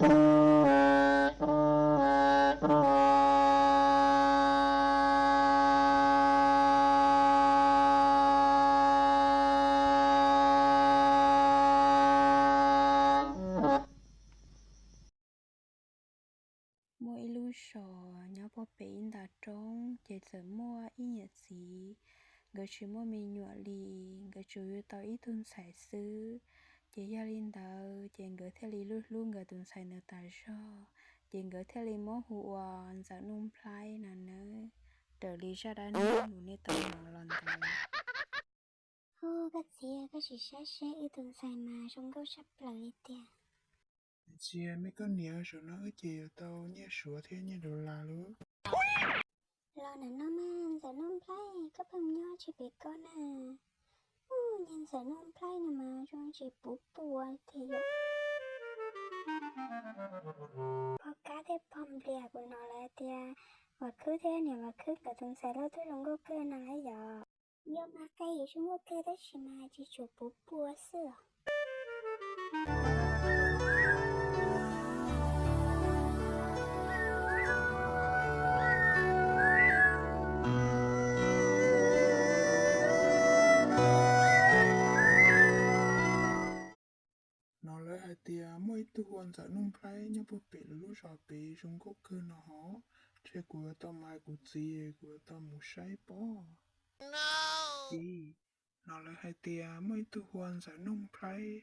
Muaj ib lub zos nyob puag pem ib nta roob, ces txawm muaj ib niam txiv, nkawd tsis muaj me nyuam li, nkawd tsuas yug tau ib tug ntxhais xwb. Ces yog li ntawd ces nkawd thiaj li hlub hlub nkawd tus ntxhais ntawd tas zog, ces nkawd thiaj li muab hu ua Ntxawm Nuj Nplhaib no nawb, raws li zaj dab neeg uas nej tau hnov los ntawd. Hu, koj txiv, koj sim saib seb wb tus ntxhais mas zoo nkauj tshaj plaws li tiag. Cia me koj niam, zaum no wb ces yuav tau nyiaj suav thiab nyiaj dollar lawm. Los ntawm no mas Ntxawm Nuj Nplhaib, koj pheej nyob tsis pem koj na. Ub, niag Ntxawm Nuj Nplhaib no mas zoo tsis puv pua tiag yom. Pog Kab thiab Pog Nplias, kuv hnov lawv hais tias Vam Khwb thiab niam Vam Khwb nkawd tus ntxhais loj tuaj zoo nkauj kawg no lawm yom. Yog mas, qe yim zoo nkauj kawg tab sis mas tsis tshua puv pua xwb os. Hnov lawv hais tias muaj ib tug hu ua Ntxawm Nuj Nplhaib nyob puag pem lawv lub zos pem zoo nkauj kawg no hov, ntshe kuv yuav tau mus hais kuv txiv, kuv yuav tau mus saib pob. Txiv, hnov lawv hais tias muaj ib tug hu ua Ntxawm Nuj Nplhaib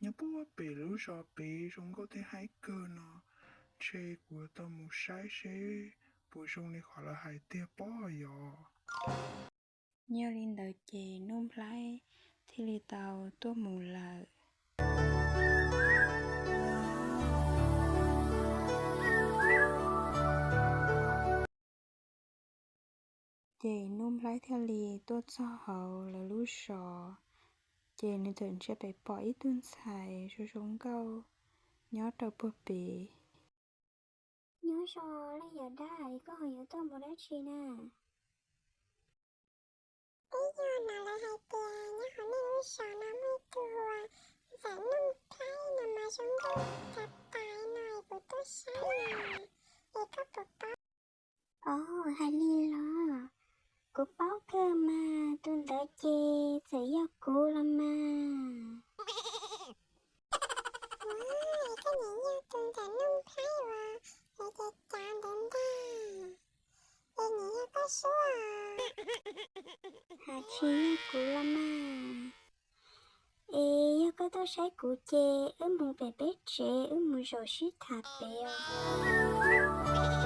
nyob puag pem lub zos pem zoo nkauj thiab haib kawg no, ntshe kuv yuav tau mus saib seb puas zoo li qhov lawv hais tiag pob yom. Yog li ntawd ces Nuj Nplhaib thiaj li tau tuaj mus lawm. Ces Nuj Nplhaib thiaj li tuaj txog hauv lawv lub zos, ces nws txawm ntsia pem pom ib tug ntxhais zoo zoo nkauj nyob rau puag pem. Nyob zoo, leej yawm dab, koj ho yuav tuaj mus dab tsi na? Twb yog hnov lawv hais tias nyob hauv nej lub zos no muaj ib tug hu ua Ntxawm Nuj Nplhaib no mas zoo nkauj tas tas no es kuv tuaj saib na, es koj puas paub? Os, hais li los? Kuv paub kawg mas, tus ntawd ces txawm yog kuv los mas. Ua, es koj niam yog tus Ntxawm Nuj Nplhaib uas lawv cav cav ntawd ntag, es niam yog koj suab? Hais tsis yog kuv los mas. Es yog koj tuaj saib kuv ces wb mus pem peb tsev, wb mus zaum sib tham pem os.